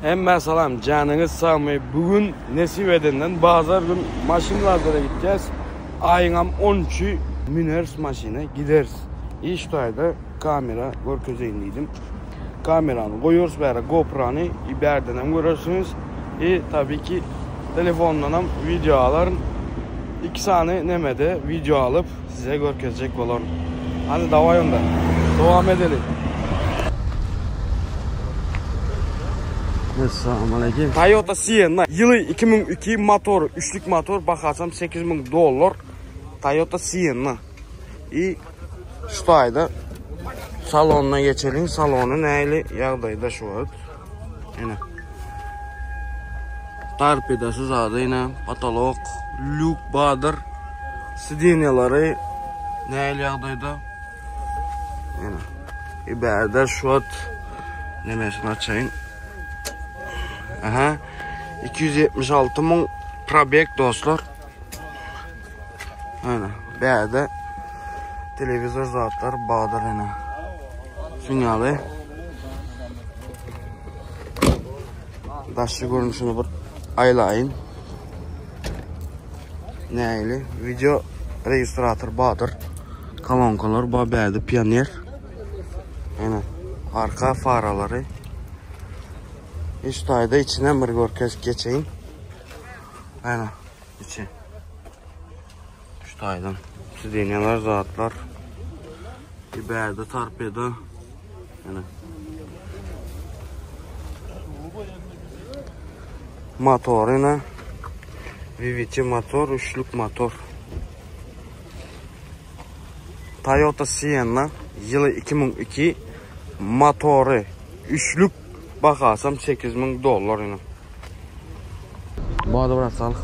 Hemmä salam, janyňyz sagmy? Bu gün nesip edenden bazar gün maşyn bazara gitýäs. Aýyňam 13-i müneris maşyna gideris. Iş taýda kamera görkezeýin diýdim. Kamerany goýarys bäre GoPro-ny i bärdenem görersiňiz. I tabii ki telefondanam video alaryn. Iki sany nemede video alyp size görkezjek bolaryn. Hadi daway onda. Dowam edeli. Essalamu aleyküm. Toyota Sienna ýyly 2002 motor, üçlük motor bahasam 8000 dollar. Toyota Sienna. I şu taýda salonyna geçeliň. Salony nähili ýagdaýda şu wagt. Ene. Torpedasy zady ine, potolok, lýuk badyr. Sidenýalary nähili ýagdaýda. Ene. I bärde şu wagt nemesini açaýyn. Aha. 276 müň probek dostlar. Ana, bärde telewizor zatlar bardyr ene. Şunýaly. Daşky görnüşini bir aýlaýyn. Nähili? Video registrator bardyr. Kolonkalar bar bärde pioner. Ene, arka faralary. Üç taýda içinden bir görkezip geçeýin. Ana, içi. Şu taýdan sidenýalar zatlar. Bir bärde torpeda. Ýene. Motor ýene. VVT motor, üçlük motor. Toyota Sienna ýyly 2002 motory üçlük bahasam 8000 dollar ýene. Bada biraz sağlık.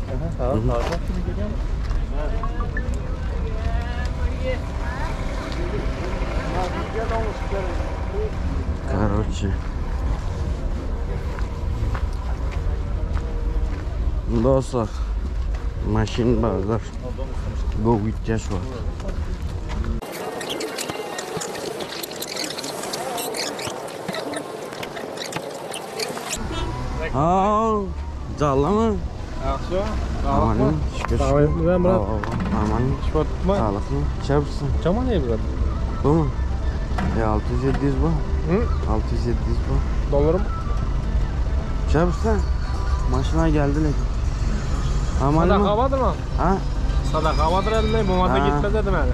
Короче. Dostlar. Maşyn bazar. Go gitýär şu wagt. Aa, jallama. Yaxşı. Aman, şükür. Sağ brat. Aman, Şubatma. sağlıklı. Çabuksun. Çama ne brat? Bu mu? E 600 700 bu. Hı? 600 700 bu. Dolarım. Çabuksun. Maşına geldi lekin. Aman Sadaka mı? vardır mı? Ha? Sadaka vardır elinde. Bu madde Ha. gitmez dedim yani.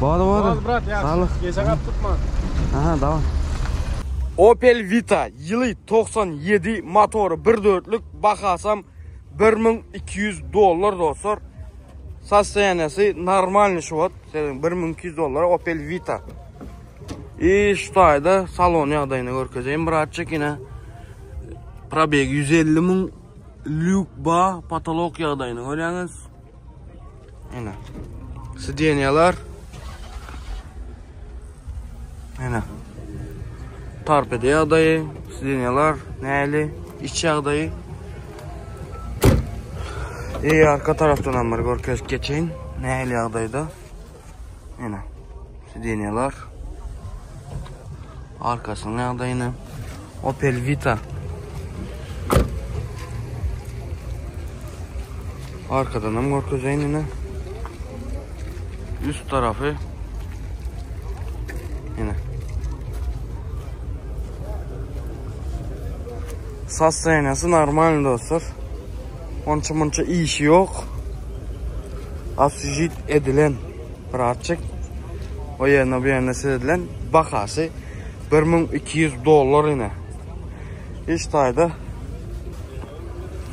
Bağlı bağlı. Boğaz brat yaxşı. Sağlık. Gece kap tutma. Aha tamam. Opel Vita ýyly 97 motory 1.4-lük bahasam 1200 dollar dostlar. Состояниесі нормальный şu wagt. 1200 dollar Opel Vita. I şu taýda salon ýagdaýyny görkezeyim birazçyk ýene. Probeg 150 müň lýuk ba patolog ýagdaýyny görýäňiz. Ýene. Sidenýalar. Ýene. Torpeda ýagdaýy, sidenýalar näli, iç ýagdaýy. E arka taraftan hem bir görkezip geçeýin. Nähili ýagdaýda. Ýene. Sidenýalar. Arkasynyň ýagdaýyny. Opel Vita. Arkadan hem görkezeýin ýene. Üst tarafy. Ýene. Состояниесі нормальный dostlar. Onça munça işi yok. Asujit edilen birazcık. O yerine bu yerine edilen bakası 1200 dollar yine. İş tayda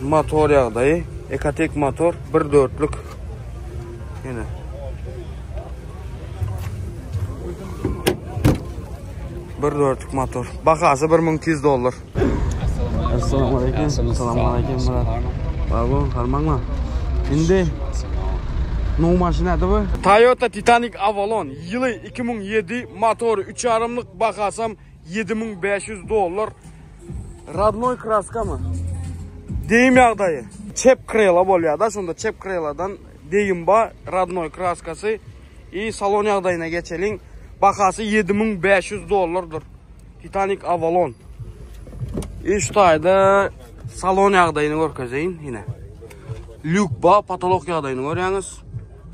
motor ýagdaýy, Ecotec motor 1.4-lük. Yine. Bir dörtlük motor. Bahasy 1200 dollar. Assalamu aleyküm. Assalamu aleyküm Murat. Barbo, harmaňma. Indi No maşyn näde bu? Toyota Titanic Avalon ýyly 2007 motory 3,5-lyk bahasam 7500 dollar. Rodnoy kraska mı? Deyim ýagdaýy. Çep krela bolýar da, şonda çep kreladan deyim ba rodnoy kraskasy. I salon ýagdaýyna geçeliň. Bahasy 7500 dollardyr. Titanic Avalon. Iş taýda salon ýagdaýyny görkezeýin ine. Lýuk ba, patolok ýagdaýyny görýäňiz.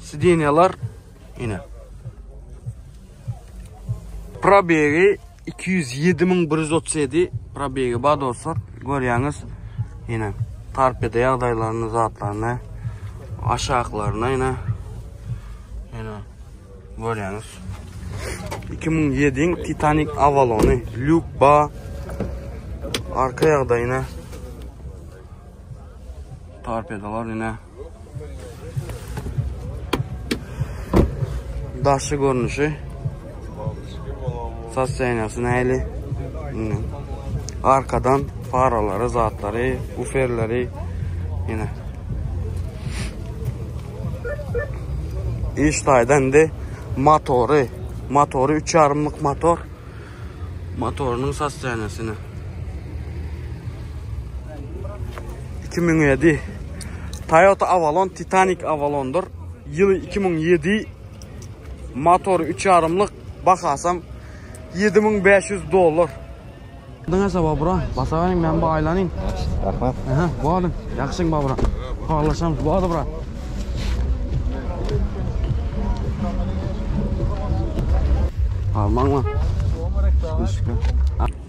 Sidenýalar ine. Probegi 207137 probegi ba dostlar. Görýäňiz. Ine torpeda ýagdaýlaryny, zatlaryny, aşaklaryny ine. Ine görýäňiz. 2007-iň Titanic Avalony, lýuk ba. Arka ýagdaýyna torpedalar ine. Daşy görnüşi. Sostoýaniýasy nähili? Ine. Arkadan faralary, zatlary, buferleri ine. Iş taýdan indi motory, motory 3,5-lyk motor. Motorynyň sostoýaniýasyny. 2007 Toyota Avalon Titanic Avalondyr. Ýyly 2007 motory 3,5-lyk bahasam 7500 dollar. Diňe Babura, basaweriň men bu aýlanyň. Rahmat. Aha, bolun. Ýagşyň Babura. Habarlaşamyz. Boldy bura. Almaňmy?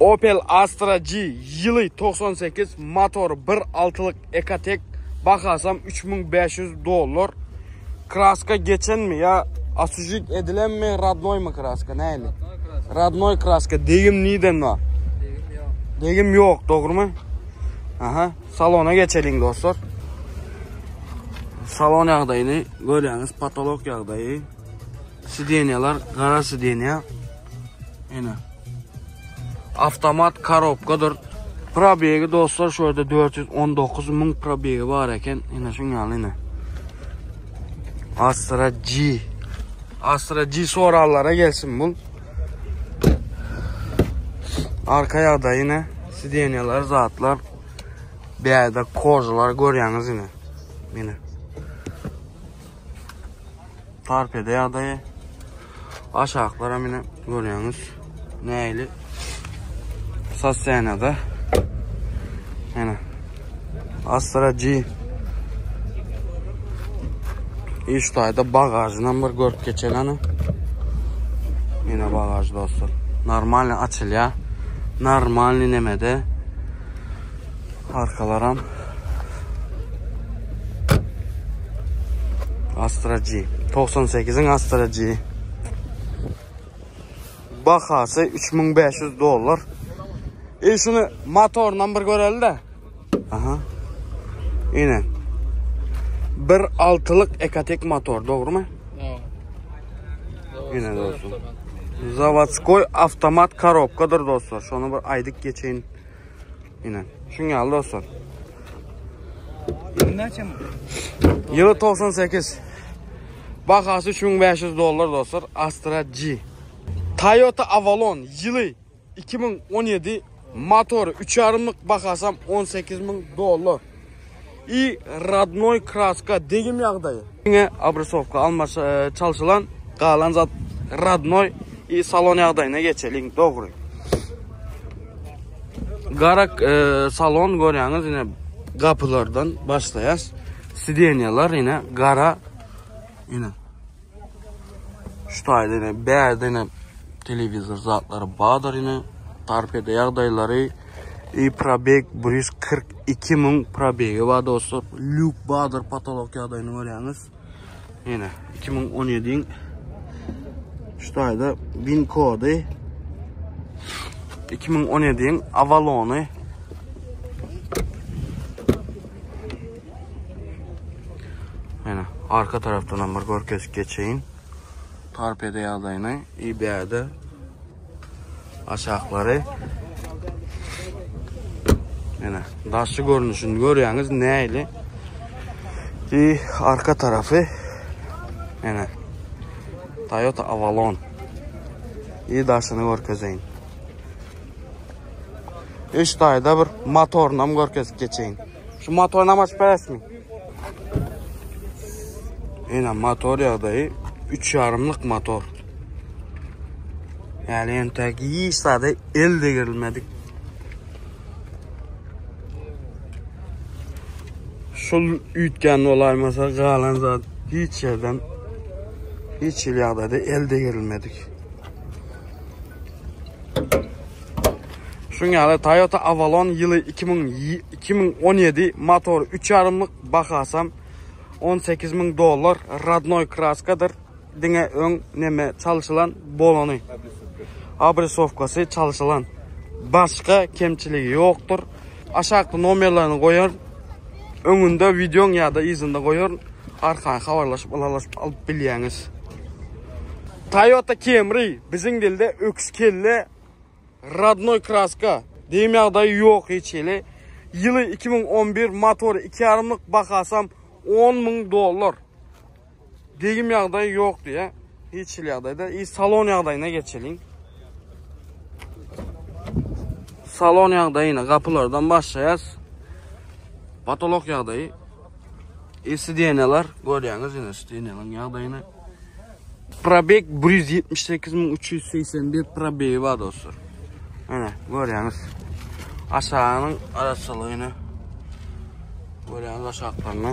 Opel Astra G ýyly 98 motory 1.6-lyk Ecotec bahasam 3500 dollar. Kraska geçenmi ýa osujit edilenmi, radnoymy kraska näli? Radnoy kraska. Degim niden bar? Degim ýok. Degim ýok, dogrumy? Aha, salona geçeliň dostlar. Salon ýagdaýyny görýäňiz, patolok ýagdaýy. Sidenýalar gara sidenýa. Ene. Avtomat korobkadyr. Probegi dostlar şu ýerde 419 müň probegi bar eken. Ene şuň ýaly ene. Astra G. Astra G sorallara gelsin bu. Arka ýagdaýy ine sidenýalar zatlar. Bäde kožalar görýäňiz ine. Ine. Torpeda ýagdaýy. Aşaklar ine görýäňiz. Nähili sostoýaniýada. Ine. Astra G. Iş taýda bagajyndan bir görüp geçeli. Ine bagaj dostlar. Normalny açylýar. Normalny nemede. Arkalaram Astra G. 98-iň Astra G. Bahasy 3500 dollar. E şunu motorundan bir göreli de. Aha. Ine. 1.6'lık Ecotec motor, doğru mu? Ine dostum. Zavodskoy avtomat korobkadır dostlar. Şonu bir aydık geçeyin. Ine. Şuň ýaly dostlar. Näçe mi? Ýyly 98. Bahasy 3500 dollar dostlar. Astra G. Toyota Avalon ýyly 2017 motory 3,5-lyk bahasam 18000 dollar. I rodnoy kraska degim ýagdaýy. Diňe obrisowka almaş e, çalşylan galan zat rodnoy i salon ýagdaýyna geçeliň dogry. Garak e, salon görýäňiz ine gapylardan başlaýas. Sidenýalar ine gara ine. Şu taýda ine bärde ine telewizor zatlary bardyr ine. Torpeda ýagdaýlary i probeg 142 müň probegi bar dostlar. Lýuk bardyr patolok ýagdaýyny görýäňiz. Ine 2017-iň şu taýda win kody 2017-iň Avalony. Ine arka tarafdan hem bir görkezip geçeýin. Torpeda ýagdaýyny IBA'da aşaklary. Ine daşy görnüşini görýäňiz nähili. I arka tarafy ine Toyota Avalon. I daşyny görkezeýin. Üç taýda bir motoryny hem görkezip geçeýin. Şu motoryny hem açyp beresiňmi? Ine motor ýagdaýy 3,5-lyk motor. Yani entek hiç zada el degirilmedik. Şol üýtgän bolaýmasa galan zat hiç ýerden hiç hili ýagdaýda el degirilmedik. Şuň ýaly Toyota Avalon ýyly 2017 motor 3,5-lyk bahasam 18 000 dollar rodnoý kraskadyr. Diňe öň neme çalşylan bolany. Abrisowkasy çalşylan. Başga kemçiligi ýokdur. Aşakda nomerlerini goýar. Öňünde wideoň ýa-da yzynda goýar. Arkaýyn habarlaşyp, ylalaşyp alyp bilýäňiz. Toyota Camry biziň dilde öküz kelle Radnoý kraska. Diýim ýagdaýy ýok hiç hili. Ýyly 2011 motory 2,5-lyk bahasam 10 müň dollar. Degim ýagdaýy ýok diýä. Hiç hili ýagdaýda. I salon ýagdaýyna geçeliň. Salon ýagdaýyna gapylardan başlaýas. Patolok ýagdaýy. I sidenýalar görýäňiz ine sidenýalaryň ýagdaýyny. Probeg 178381 probegi bar dostlar. Ine görýäňiz. Aşagynyň arassalygyny görýäňiz aşaklaryny.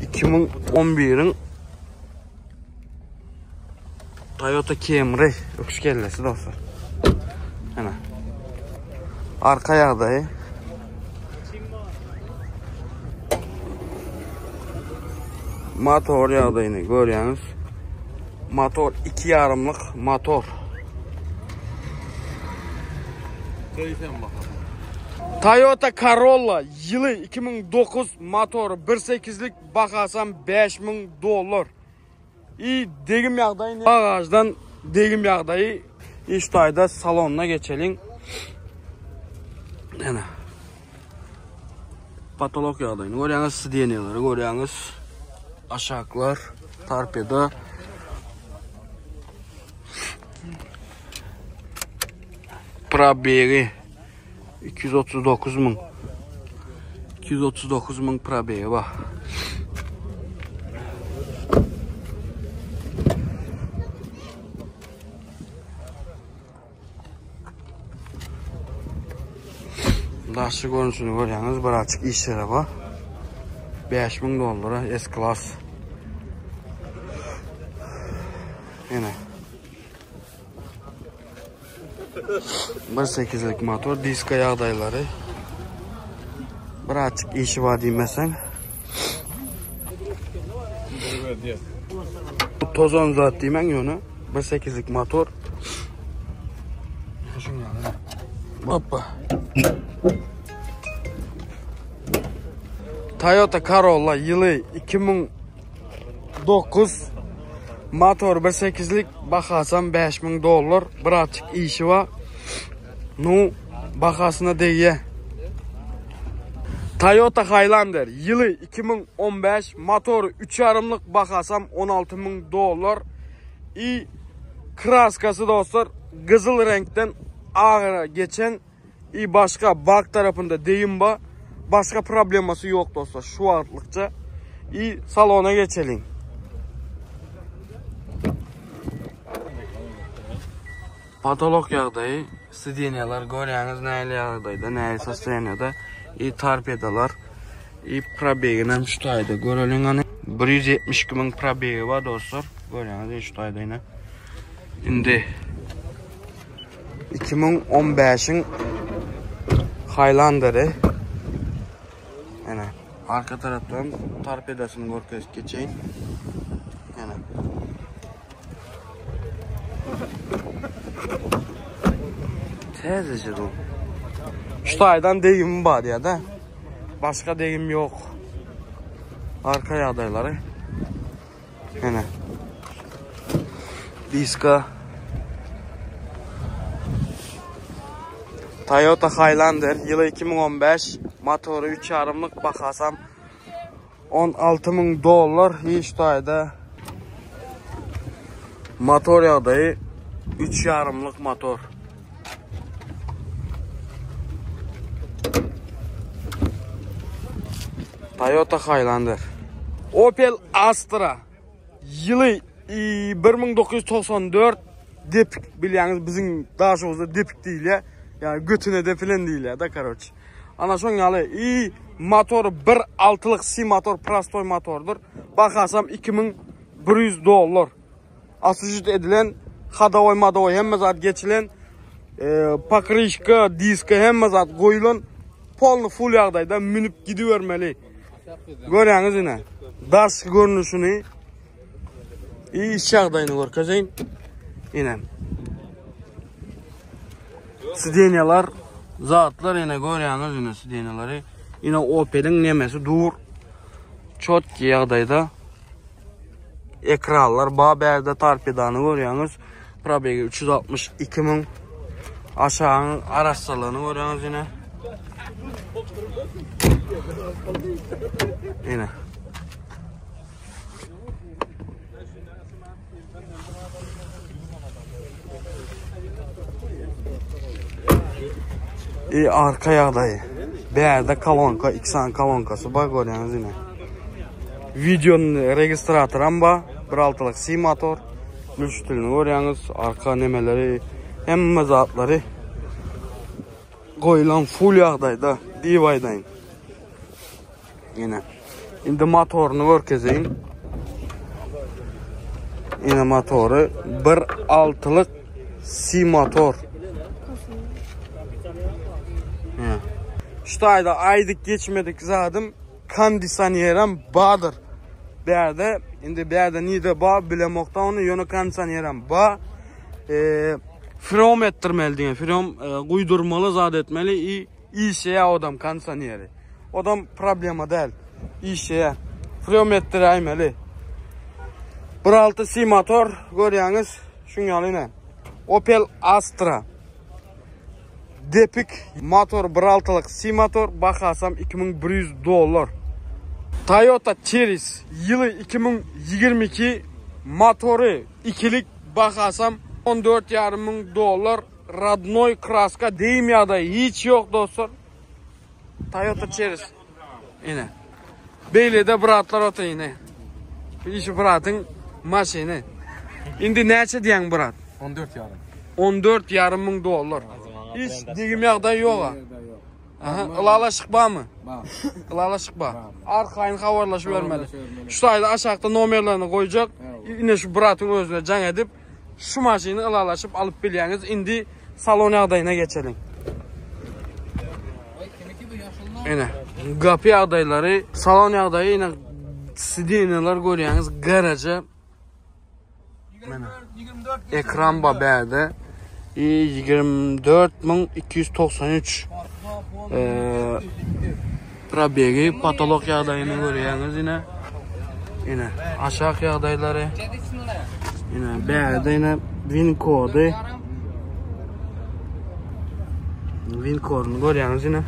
2011-iň Toyota Camry öküz kellesi dostlar. Ine. Arka ýagdaýy. Motor ýagdaýyny görýäňiz. Motor 2,5-lyk motor. Toyota Corolla ýyly 2009 motory 1.8-lik bahasam 5000 dollar. I degim ýagdaýy bagajdan degim ýagdaýy iş taýda salonyna geçeliň. Ene. Patolog ýagdaýyny görýäňiz, sidenýeleri görýäňiz. Aşaklar, torpeda. Probegi 239 müň. 239 müň probegi bar. Daşy görnüşini görýäňiz, bir açyk işleri bar. 5000 dollara S-klass. Ene. 1.8'lik motor, diska ýagdaýlary. Bir açyk işi bar diýmeseň. Tozan zat diýmäň ýöne. 1.8'lik motor. Hoppa. Toyota Corolla ýyly 2009 motor 1.8'lik bahasam 5000 dollar. Bir açyk işi bar. Nu bahasyna degýär. Toyota Highlander ýyly 2015 motor 3,5-lyk bahasam 16000 dollar. I kraskasy dostlar gyzyl reňkden agyra geçen I başga bak tarapynda degim bar. Başga problemasy ýok dostlar şu wagtlykça. I salona geçeliň. Patolog ýagdaýy, sidenýalar görýäňiz nähili ýagdaýda, nähili sostoýaniýada. I torpedalar, i probegini hem şu taýda göreliň hany. 172 müň probegi bar dostlar. Görýäňiz şu taýda ine. Indi 2015-iň Highlander'i. Ene, arka tarapdan torpedasyny görkezip geçeýin. Ene. Täzeje bu. Şu taýdan degim bar ya da. Başga degim ýok. Arka ýagdaýlary. Ene. Diska. Toyota Highlander ýyly 2015, motory 3,5-lyk bahasam 16 müň dollar hiç taýda. Motor ýagdaýy 3,5-lyk motor. Toyota Highlander. Opel Astra ýyly 1994 depik bilýäňiz biziň Daşoguzda depik diýilýär. Ýa götüne depilen diýilýär da karoç. Ana şoň ýaly i motory 1.6-lyk si motor prostoý motordyr. Bahasam 2100 dollar. Asujit edilen hadowoý madowoý hemme zat geçilen e, pokryşka, diska hemme zat goýulan polny full ýagdaýda münüp gidibermeli. Görýäňiz ine. Daşky görnüşini iş ýagdaýyny görkezeýin. Ine. Sidenýalar, zatlar ine görýäňiz ine sidenýalary. Ine Opel-iň nemesi dur. Çotki ýagdaýda. Ekranlar ba bärde torpedany görýäňiz. Probegi 362 müň. Aşagyň arassalygyny görýäňiz ine. Ine. I arka ýagdaýy. Bärde kolonka, iki sany kolonkasy bar görýäňiz ine. Videonun registratoram bar. 1.6-lyk C motor. Müşdülini görýäňiz. Arka nemeleri, hemme zatlary goýlan full ýagdaýda diýip aýdaýyn. Ine. Indi motoryny görkezeýin. Ine motory 1.6-lyk C motor. Şu taýda aýdyk geçmedik zadym kondisionerem bardyr. Bärde indi bärde nide bar bilemokda ony ýöne kondisionerem bar. Eee freom etdirmeli diýen, freom e, guýdurmaly zat etmeli i işleýär odam kondisioneri. Odam problema däl. Işleýär. Freom etdiräýmeli. 1.6 C motor görýäňiz. Şuň ýaly ine. Opel Astra. Depik motor 1.6-lyk C motor bahasam 2100 dollar. Toyota Ceris ýyly 2022 motory ikilik bahasam 14,5 müň dollar. Radnoý kraska deým ýagdaýy hiç ýok dostlar. Toyota Ceris. Ine. Beýlede bratlar otyr ine. Bu işi bratyň maşyny. Indi näçe diýýäň brat? 14 ýarym. 14 ýarym müň dollar. Hiç degim ýagdaý ýok. Aha, ylalaşyk barmy? Bar. Ylalaşyk bar. Arkaýyn habarlaşyp bermeli. Şu taýda aşakda nomerlerini goýjak. Ine şu bratyň özüne jaň edip, şu maşyny ylalaşyp alyp bilýäňiz. Indi salon ýagdaýyna geçeliň. Ine, gapy ýagdaýlary, salon ýagdaýy ine sidenýalar görýäňiz, garaja. Ekran ba bärde. I 24293 eee probegi patolog ýagdaýyny görýäňiz ine. Ine aşak ýagdaýlary. Ine bärde ine win kody. Win koduny görýäňiz ine.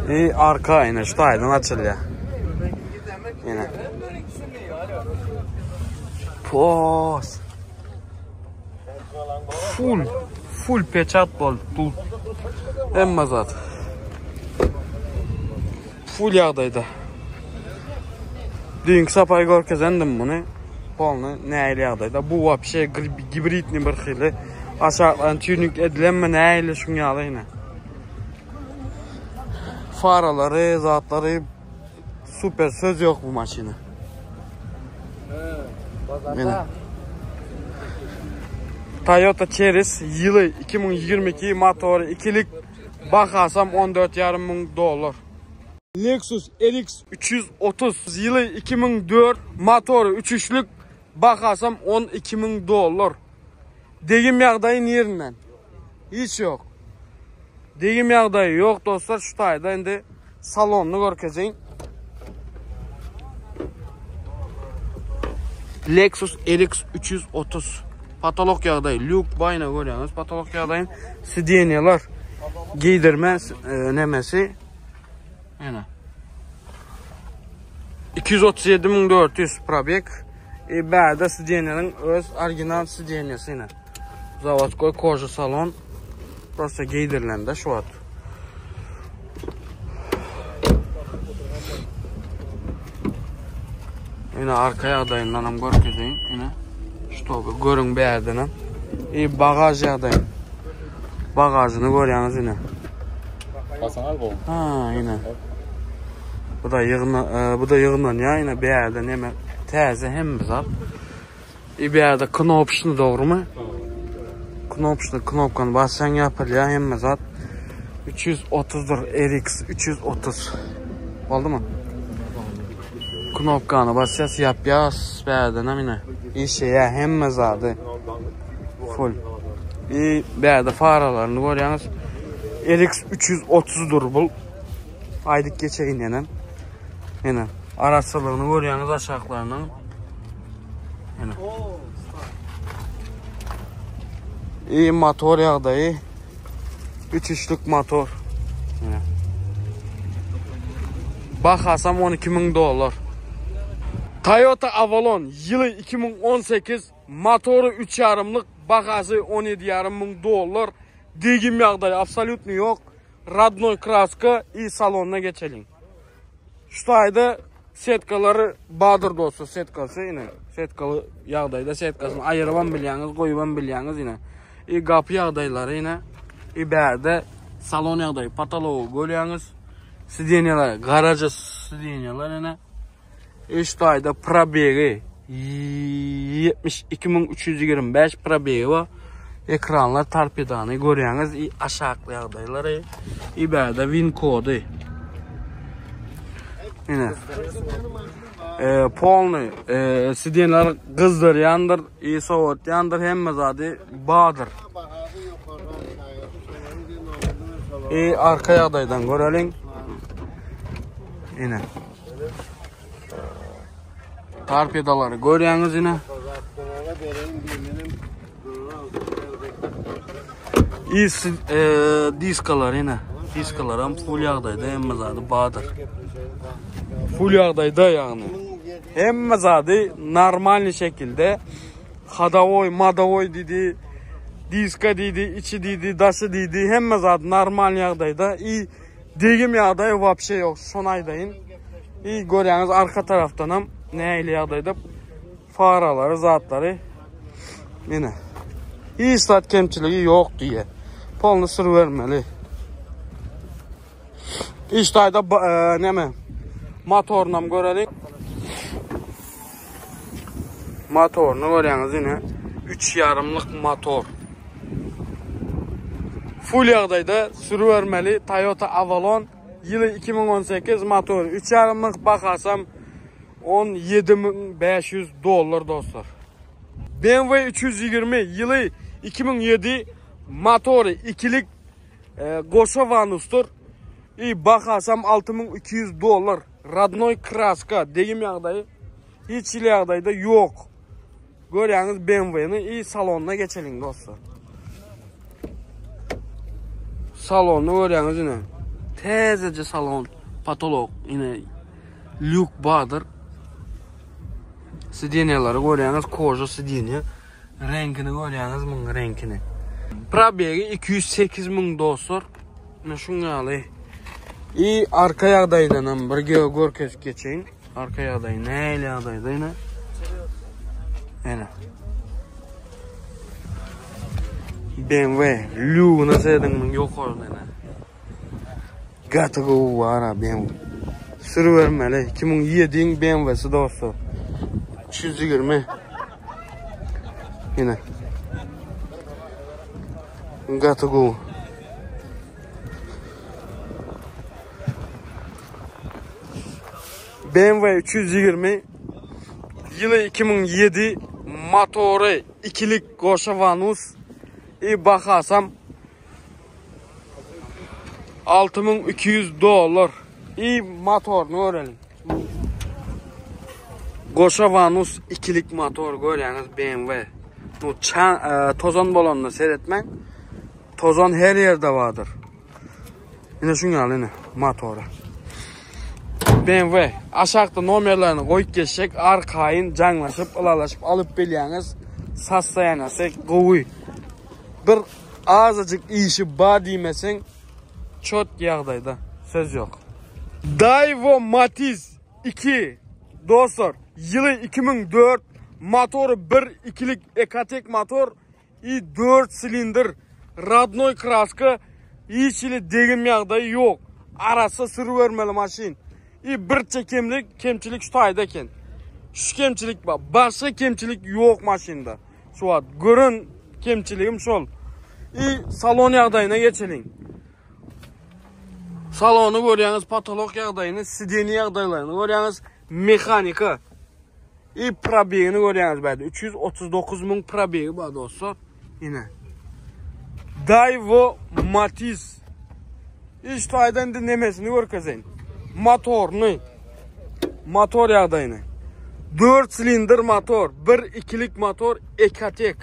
I arka ine şu taýdan açylýar. Ine. Pos. Full. Full peçat bol. Bu. Hemme zat. Full ýagdaýda. Düýnki sapar görkezendim muny. Polny nähili ýagdaýda. Bu wapşe gibridni bir hili. Aşakdan tuning edilenmi nähili şuň ýaly ine. Faralary, zatlary Super söz yok bu maşyna. Mene. Toyota Ceris ýyly 2022 motory ikilik bahasam 14,5 müň dollar. Lexus RX 330 ýyly 2004 motory üçüşlük bahasam 12 müň dollar. Degim ýagdaýy nirinden? Hiç ýok. Degim ýagdaýy ýok dostlar şu taýda indi salonyny görkezeýin. Lexus RX 330 patolog ýagdaýy lýuk baýna görýäňiz patolog ýagdaýyn sidenýalar geýdirme e, nemesi ene 237400 probek e, bärde sidenýanyň öz original sidenýasy ine Zawodskoý koža salon prosta geýdirilende şu wagt. Ine arka ýagdaýyndan hem görkezeýin. Ine ştoby görüň bärden hem. E bagaž ýagdaýy. Bagajyny görýäňiz ine. Basan al bu. Ha, ine. Bu da ýygna, e, bu da ýygnanýar ine bärde neme täze hemme zat. I bärde knopşny dogrumy? Knopşny knopkany bassaň ýapylýar hemme zat. 330-dyr RX 330. Boldumy? Knopkany basýas, ýapýas, bärdenem ine. Işleýär hemme zady. Full. I bärde faralaryny görýäňiz. RX 330-dyr bu. Aýdyp geçeýin ýene. Ýene arassalygyny görýäňiz aşaklarynyň. Ýene. I motor ýagdaýy. Üç üçlük motor. Ýene. Bahasam 12 müň dollar. Toyota Avalon ýyly 2018 motory 3 ýarymlyk bahasy 17 ýarym müň dollar. Degim ýagdaýy absolýutny ýok. Radnoý kraska i salonyna geçeliň. Şu taýda setkalary Badyr dosty setkasy ine. Setkaly ýagdaýda setkasyny aýyrybam bilýäňiz, goýubam bilýäňiz ine. I gapy ýagdaýlary ine. I bärde salon ýagdaýy, patology görýäňiz. Sidenýalar, garaja sidenýalar ine. I şu taýda probegi 72325 probegi bar. Ekranlar torpedany görýäňiz, i aşakly ýagdaýlary, i bärde win kody. Ine. E, polny e, sidenler gyzdyrýandyr, i sowatýandyr, hemme zady bardyr. I arka ýagdaýdan göreliň. Ine. Torpedalary görýäňiz ine. İs e, diskalar ine. Diskalar hem full ýagdaýda, hemme zady bardyr. Full ýagdaýda ýagny. Hemme zady normalny şekilde. Hadawoý, madawoý diýdi. Diska diýdi, içi diýdi, daşy diýdi. Hemme zat normal ýagdaýda. I Degim ýagdaýy wapşe ýok, şony aýdaýyn. I görýäňiz arka tarapdanam nähili ýagdaýda faralary, zatlary. Ine. Hiç zat kemçiligi ýok diýe. Polny sürübermeli. Iş taýda e, näme? Motorynam göreliň. Motoryny görýäňiz ine. 3 ýarymlyk motor. Full ýagdaýda sürübermeli Toyota Avalon ýyly 2018 motory 3 ýarymlyk bahasam 17500 dollar dostlar. BMW 320 ýyly 2007 motory ikilik e, goşa wanusdyr. I bahasam 6200 dollar. Radnoý kraska degim ýagdaýy hiç hili ýagdaýda ýok. Görýäňiz BMW-ni i salonyna geçeliň dostlar. Salonyny görýäňiz ine. Täzeje salon, patolog ine lýuk bardyr. Sidenýalary görýäňiz, koža sidenýa. Reňkini görýäňiz muň reňkini. Probegi 208 müň dostlar. Ine şuň ýaly. I arka ýagdaýdan hem bir görkezip geçeýin. Arka ýagdaýy nähili ýagdaýda ine. Ine. BMW lýuguna serediň muň ýokaryna ine. Gaty gowy bar ha BMW. Sürübermeli. 2007-iň BMW-si dostlar. 320. Ine. Gaty gowy. BMW 320 ýyly 2007 motory ikilik goşa wanus i bahasam 6200 dollar i motoryny göreliň. Goşa wanus ikilik motor görýäňiz BMW. Bu e, tozan bolanyna seretmäň. Tozan her ýerde bardyr. Ine şuň ýaly ine motory. BMW aşakda nomerlerini goýup geçjek, arkaýyn jaňlaşyp, ylalaşyp alyp bilýäňiz. Sastaýanasy gowy. Bir azajyk işi bar diýmeseň, çot ýagdaýda, söz ýok. Daewoo Matiz 2 dostlar, ýyly 2004, motory 1 ikilik Ecotec motor, I 4 silindr. Radnoý kraska hiç hili degim ýagdaýy ýok. Arassa sürübermeli maşyn. I birçe kemlik, kemçilik şu taýda eken. Şu kemçilik bar. Başga kemçilik ýok maşynda. Şu wagt gören kemçiligim şol. I salon ýagdaýyna geçeliň. Salony görýäňiz, patolok ýagdaýyny, sideni ýagdaýlaryny görýäňiz, mehanika. I probegini görýäňiz bäde. 339 müň probegi bar dostlar. Ine. Daiwo Matiz. Iş taýdan indi nemesini görkezeýin. Motoryny. Motor ýagdaýyny. 4 silindr motor, 1-2-lik motor, Ecotec.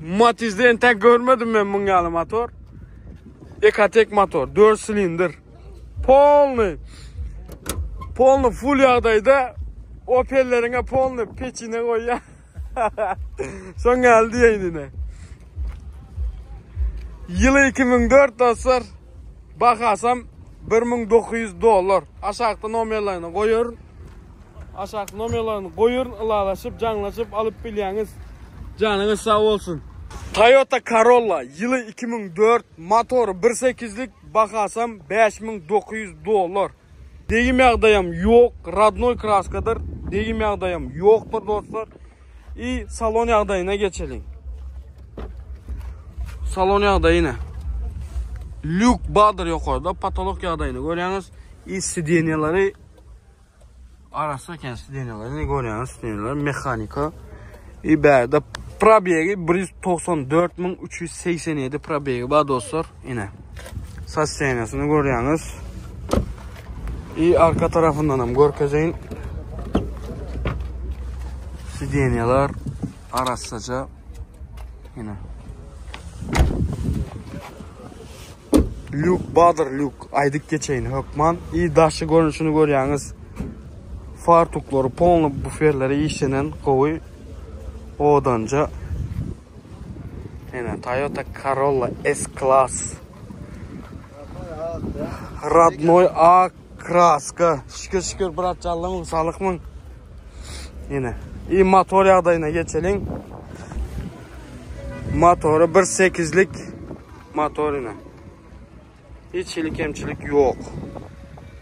Matizde entek görmedim men muň ýaly motor. Ecotec motor, 4 silindr. Polny. Polny full ýagdaýda Opel-leriňe polny peçine goýýar. Şoň ýaly diýeýin ine. Ýyly 2004 dostlar. Bahasam 1900 dollar. Aşakda nomerlerini goýaryn. Aşak nomerlerini goýaryn, ylalaşyp, jaňlaşyp alyp bilýäňiz. Janyňyz sag bolsun. Toyota Corolla ýyly 2004, motory 1.8-lik, bahasam 5900 dollar. Degim ýagdaýam ýok, radnoý kraskadyr. Degim ýagdaýam ýokdur dostlar. I salon ýagdaýyna geçeliň. Salon ýagdaýy ne? Lýuk bardyr ýokarda, patolok ýagdaýyny görýäňiz. I sidenýalary arassa eken sidenýalary ne görýäňiz, sidenýalar mehanika. I bärde probegi 194387 probegi bar dostlar. Ine. Sostoýaniýasyny görýäňiz. I arka tarapyndan hem görkezeýin. Sidenýalar arassaja. Ine. Lýuk badyr lýuk. Aýdyp geçeýin hökman. I daşy görnüşini görýäňiz. Fartuklary, polny buferleri işlenen gowy. Owadanja. Ine Toyota Corolla S-Class. Radnoy A kraska. Şükür şükür brat jallymyň salykmyň. Ine. I motor ýagdaýyna geçeliň. Motory 1.8-lik motor ine. Hiç hili kemçilik ýok.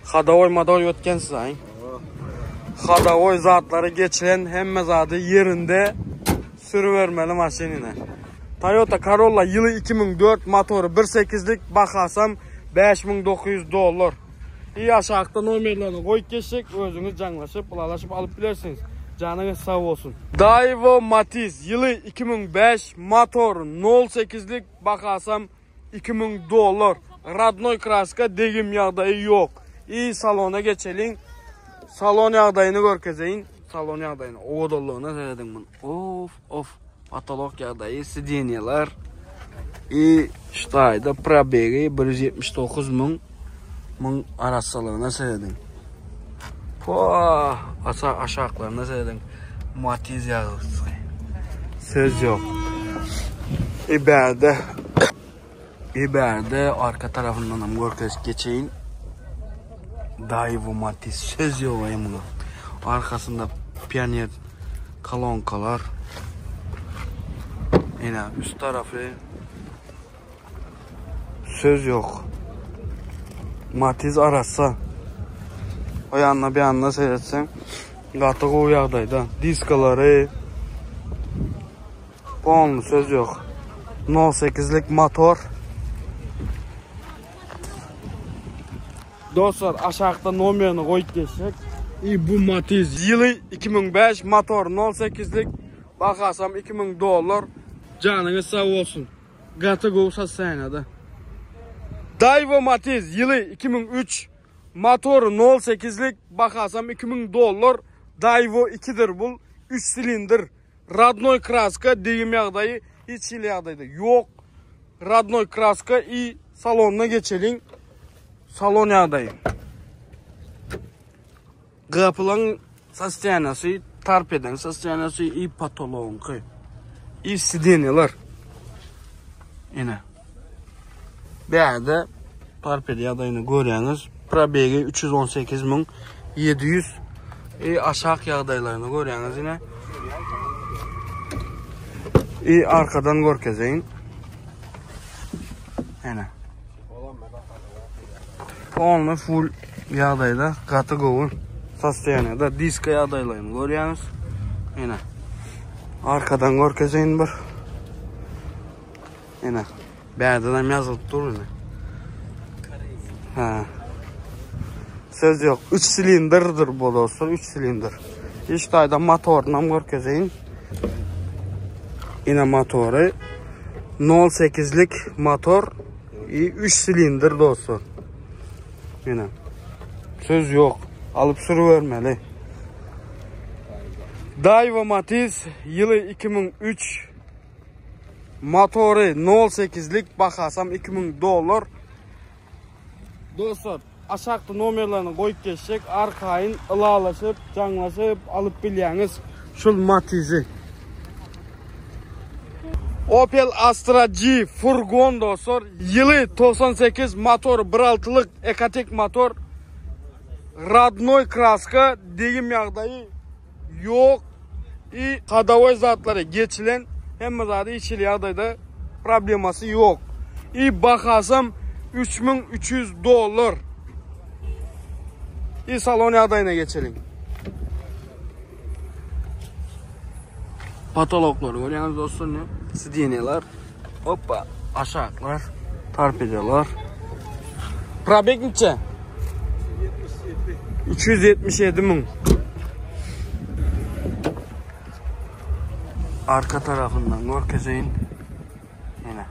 Hadowoý madowoý ötkensiz aý. Hadowoý zatlary geçilen hemme zady ýerinde sürübermeli maşyn ine. Toyota Corolla ýyly 2004 motory 1.8-lik bahasam 5900 dollar. I aşakda nomerlerini goýup geçjek özüňiz jaňlaşyp ylalaşyp alyp bilersiňiz. Janyňyz sag bolsun. Daewoo Matiz ýyly 2005 motory 0.8-lik bahasam 2000 dollar. Radnoý kraska degim ýagdaýy ýok. I salona geçeliň. Salon ýagdaýyny görkezeýin. Salon ýagdaýyny owadanlygyna serediň muny. Of, of. Patolok ýagdaýy, sidenýalar. I şu taýda probegi 179 müň müň arassalygyna serediň. Poh, asa aşaklaryna serediň. Matiz ýazgysy. Söz ýok. Iberde Iberde arka tarafyndan hem görkezip geçeýin. Daewoo Matiz söz ýok aý muňa. Arkasynda pioner kolonkalar. Ine üst tarafy Söz ýok. Matiz arassa. O ýanyna bir ýanyna seretseň gaty gowy ýagdaýda. Diskalary polny söz ýok. 0.8-lik motor. Dostlar aşakda nomerini goýup geçsek. I bu Matiz ýyly 2005 motor 0.8-lik bahasam 2000 dollar. Janyňyz sag bolsun. Gaty gowy sostoýaniýada. Daewoo Matiz ýyly 2003, motory 0.8-lik, bahasam 2000 dollar. Daewoo 2-dir bul, 3 silindr. Radnoý kraska, degim ýagdaýy hiç hili ýagdaýda ýok. Radnoý kraska i salonyna geçeliň. Salon ýagdaýy. Gapylaň sostoýaniýasy, torpedaň sostoýaniýasy i potologyňky. I sidenýalar. Ine. Bärde torpeda ýagdaýyny görýäňiz. Probegi 318700. I aşak ýagdaýlaryny görýäňiz ine. I arkadan görkezeýin. Ene. Polny full ýagdaýda, gaty gowy sostoýaniýada, diska ýagdaýlaryny görýäňiz. Ene. Arkadan görkezeýin bir. Ene. Bärden hem ýazylyp dur ine. Ha. Söz ýok. 3 silindrdir bu dostlar, 3 silindr. Iş taýda motoryny hem görkezeýin. Ine motory. 0.8-lik motor i 3 silindr dostlar. Ine. Söz ýok. Alyp sürübermeli. Daiwa Matiz ýyly 2003 Motory 0.8-lik bahasam 2000 dollar. Dostlar, aşakda nomerlerini goýup geçjek, arkaýyn ylalaşyp, jaňlaşyp alyp bilýäňiz şul Matizi. Opel Astra G furgon dostlar, ýyly 98 motor 1.6-lyk Ecotec motor. Radnoy kraska, degim ýagdaýy Ýok. I hadawoý zatlary geçilen, hemme zady içili ýagdaýda problemasy ýok. I bahasam 3300 dollar. I salon ýagdaýyna geçeliň. Patoloklary görýäňiz dostlar ne? Sideniýalar. Hoppa, aşaklar, torpedolar. Probeg niçe? 377 müň. Arka tarafyndan görkezeýin. Ýene.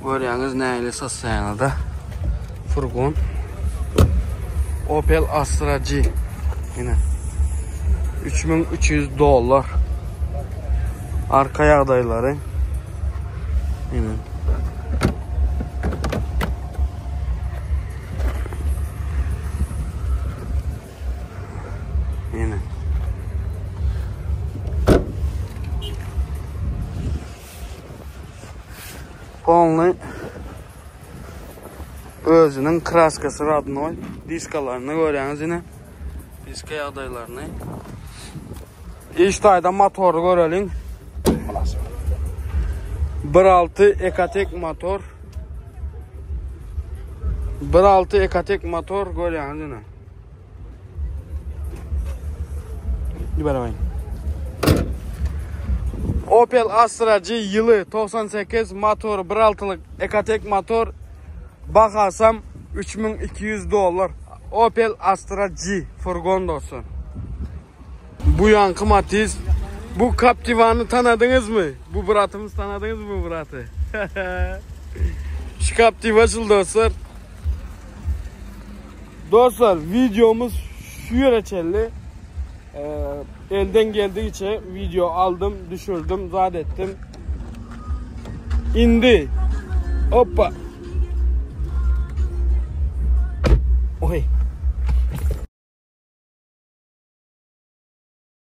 Görýäňiz nähili sostoýanada. Furgon. Opel Astra G. Ýene. 3300 dollar. Arka ýagdaýlary. Ýene. Ýene. Polny özüniň kraskasy radnoý. Diskalaryny görýäňiz ine. Diska ýagdaýlaryny. Iş taýda motory göreliň. 1.6 Ecotec motor. 1.6 Ecotec motor görýäňiz ine. Giberemeyin. Opel Astra G ýyly 98 motory 1.6-lyk Ecotec motor bahasam 3200 dollar. Opel Astra G furgon dostlar. Bu ýanky Matiz. Bu Captivany tanadyňyzmy? Bu bratymyz tanadyňyzmy bu braty? Şu Captiva şul dostlar. Dostlar videomuz şu ýere çenli. Ee, elden geldigiçe video aldım, düşürdüm, zat ettim. Indi. Hoppa. Oy.